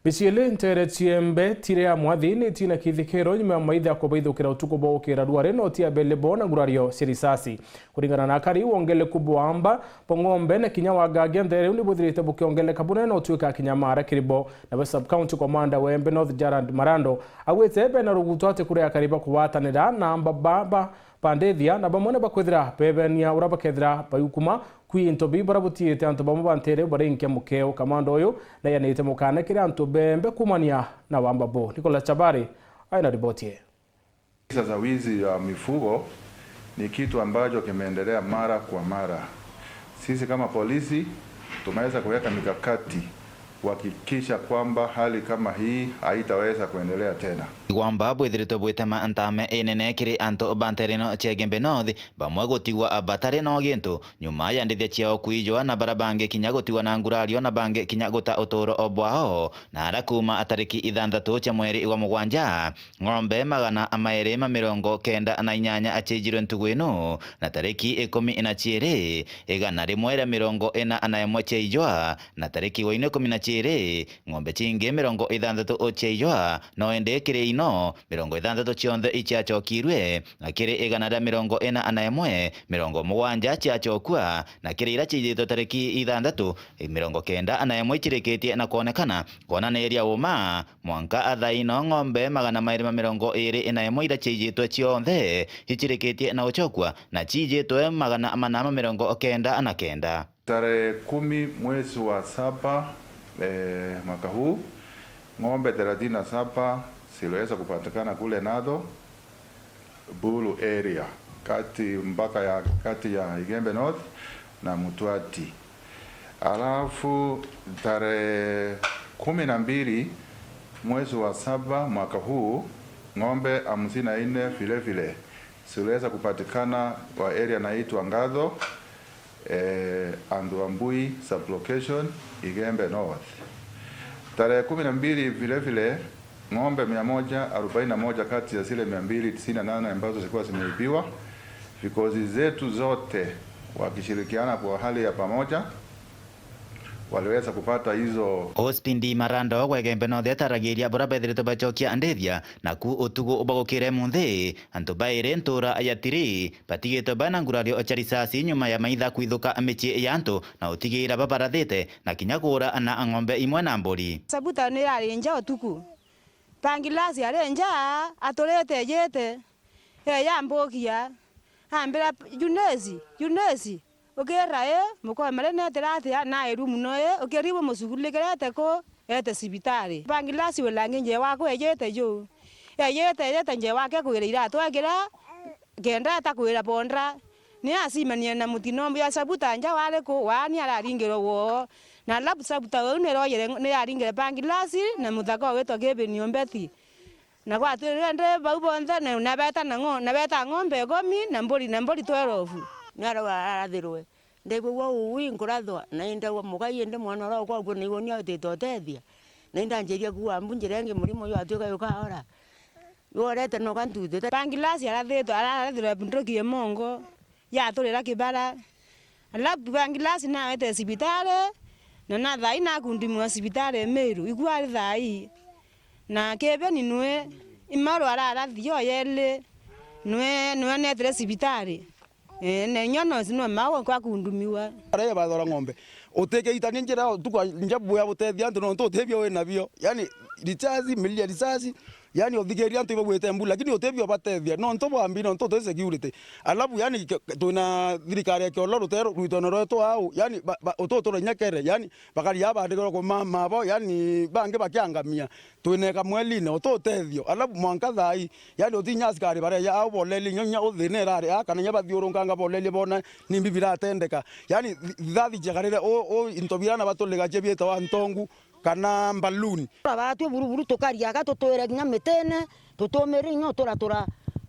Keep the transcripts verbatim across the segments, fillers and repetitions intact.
Micii ili ntere ciembe tire ya mwathi ni tina kithikiro nyuma ya maitha kubaithukira utuku bwa ukira rwari no ti abele bo na ngurario cia risasi. Kuringana na akari, wongeleku bwa amba bwa ng'ombe na kinya wa ngagia ntere iu ni buthirite bukiongeleka bunene na utwika kinya mara kiri bo. Nawe sub county commander wa Embe North Gerald Marando augite bena rugutu ati kuri akari bakugwatanira na amba baba bandithia na bamwe ni bakwithira bebenia ura bakethira bayukuma kwi into biu bara butiite antu bamwe ba ntere iu barinkia mukeo. Kamanda uyu nayanite mukana kiri antu bembe kumania na wamba bo. Nicholas Chabari aina riboti ii. Visa za wizi wa mifugo ni kitu ambacho kimeendelea mara kwa mara. Sisi kama polisi tumeweza kuweka mikakati kuhakikisha kwamba hali kama hii haitaweza kuendelea tena. Igwamba bwithiritwe bwitema ntame inene kiri antu ba ntere ino cia Igembe North, bamwe gutigwa batari no gintu nyuma ya ndithia ciao kwijwa, na bara bangi kinya gutigwa na ngurario, na bangi kinya guta uturo bwao, na ara kuuma tariki ithanthatu cia mweri wa mugwanja, ng'ombe magana mairi ma mirongo kenda na inyanya ciaijirwe ntugu ino, na tariki ikumi na ciiri, igana rimwe ria mirongo ina na imwe ciaijwa, na tariki wa ino ikumi na ciiri, ng'ombe cingi mirongo ithanthatu ciaijwa, no indi kiri ino, mirongo ithanthatu cionthe iciacokirwe, na kiri igana ria mirongo ina na imwe, mirongo mugwanja ciacokua, na kiri iria ciijitwe tariki ithanthatu, mirongo kenda na imwe icirikitie na kwonekana, kwonaniria uma. Mwanka thaa ino ng'ombe magana mairi ma mirongo iri na imwe iria ciijitwe cionthe icirikitie na ucokua, na ciijitwe magana mana ma mirongo kenda na kenda. Tarehe kumi mwezi wa saba, eh, mwaka huu, ng'ombe thelathini na saba ziliweza kupatikana kule Nadho, Bulu area, kati, mpaka ya kati ya Igembe North na Mutwati. Alafu tarehe kumi na mbili mwezi wa saba mwaka huu, ng'ombe hamsini na nne vile vile ziliweza kupatikana kwa area inaitwa Ngatho, eh, Andhuambui sublocation, Igembe North. Tarehe kumi na mbili vile vile, ng'ombe mia moja arobaini na moja kati ya zile mia mbili tisini na nane ambazo zilikuwa zimeibiwa, vikosi zetu zote wakishirikiana kwa hali ya pamoja, waliweza kupata hizo. Ospindi Marando gwa Igembe North ataragiria bura bethiritwe bacokia ndithia, naku utugu bwa gukire munthi, antu bairi ntura ya Tiri batigitwe bana ngurario cia risasi nyuma ya maitha kwithuka micii ya antu na utigira babarathite na kinya kuura na ng'ombe imwe na mburi. Sabuta ni ari nja utuku. Pangilasi ari nja, aturite ejite. Eya ambukia. Ambira, "Junesi, Junesi, ukira ii, mukomere netira atia, nairu muno ii, ukiri bumucugulikirete ku, ete cibitari." Pangilasi wirangi njee wakwa ejite ju. Ejite, ejite njee wake kwira iratu ekira, kenda atakwira bondra. Ni acimanie na mutino ya Sabuta nja wari ku, waani araringirwe woo. Na alafu Sabuta uu ni royere, ni aringire Pangilasi na muthaka witwa Kevin Ombeti. Na gwatwirire ndi bau bonthe, na, na beta na ng'o-, na beta ng'ombe ikumi na mburi, na mburi twelve. Ni arauga arathirwe. Ndaigua uu ui nkurathwa, na indauga, "Mugai indi mwana uria ukwaku naigua ni autite utethia." Na indanjiria kuuga, "Mbu njira ingi murimo jwatuika jukaora." Juorete noka ntuthite. Pangilasi arathitwe, arathirwe bunduki ya mongo, yaturira kibara. Alafu Pangilasi nawete cibitari, na na thaai nakundumiwa cibitari Miru, iku ari thaai. Na Kevin nwe, imaru ararathi yo yeli, nwe, nwe netire cibitari. Eh, na inya no, no mau kwa kundumiwa. Aria bathora ng'ombe. Utikeitania njira, tukwa nja buya butethia antu, nontu utebio wina bio. Yani, risasi, milio ya risasi, yani, uthikiria antu ibagwite mbu, lakini utebio batethia, nontu bwambi, nontu uti security. Alafu, yani, ke-, twina thirikari ya kiolo rutero, rwitone rwetu au, yani, ba, ba, ututura inya kere, yani, bakari aba bandikirwa kuma mabo, yani, bangi bakiangamia. Twineka mweline, uti utethio. Alafu mwanka thaai, yani, utinya asikari bareja au boleli, nyonya uthina irari a, kana inya bathiurunkanga boleli bona nimbi biratendeka. Yani, thi-, thathi ciakarire, u, u, into birana batuligacia bietawa ntongu, kana mbaluni. Batwi buruburu tukariaga, tutwire kinya mitine, tutumire inya uturatura.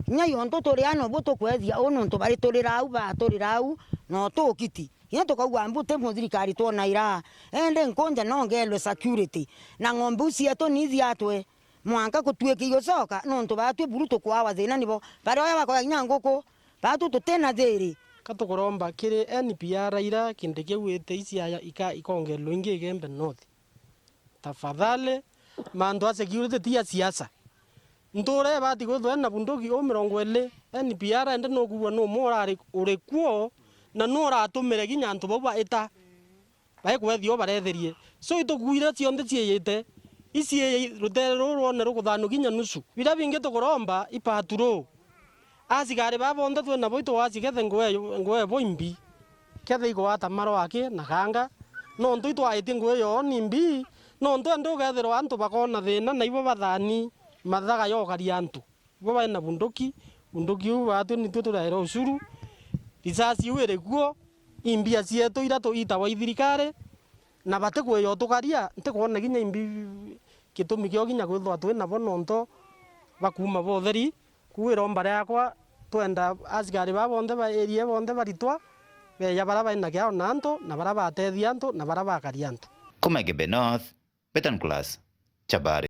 Inya yontu turi ano bu tukwethia u, nontu bari turira au, baturira au, no tukiti. Inya tukauga mbuti muthirikari twonaira, indi nkunja no ngelwe security, na ng'ombe iu cietu ni ithiatwe, mwanka gutuike igucoka, nontu batwi buru tukwawa thina nibo. Baria oya bakoya kinya nguku, batwi tutina thiri. Ka tukuromba kiri N P R ira kintu kiu iti iciaya ika-, ikongererwa ingi Igembe North. Tafadhali, Mantu a security ti ya siasa. Ntuura ibati kwithwa ina bunduki u mirongo iri, N P R ende nukuua numwe urari uri kuo, na nu uratumire kinya antu bau baita, baikwethia u baretherie. So itukuire cionthe ciiyite, iciiyi rutere ruru rwone rukuthanwa kinya nusu. Biria bingi tukuromba i patrol. Asikari baa bonthe twi nabo itugacikethe nguo eyo, nguo ebo imbi, kethe igwata maro aki na kanga, nontu itwaitie nguo iyo ni mbi, nontu ende ugethirwa antu bakoona thina na ibo bathani mathaga ya ukaria antu. Ibo bai na bunduki, bunduki iu baatwi nitwi turaira ushuru, risasi iu iri kuo, i mbia cietu iria tu-, itagwa i thirikari, na batikwija utukaria, ntikwona kinya imbi gitumi kio kinya kwithwa twi nabo nontu bakuuma botheri. Kwou iromba riakwa, twenda asikari baa bonthe ba area bonthe baritwa, beeja baria bai na kiao na antu, na baria batethia antu, na baria bakaria antu. Kuma Igembe North, Betan Class, Chabari.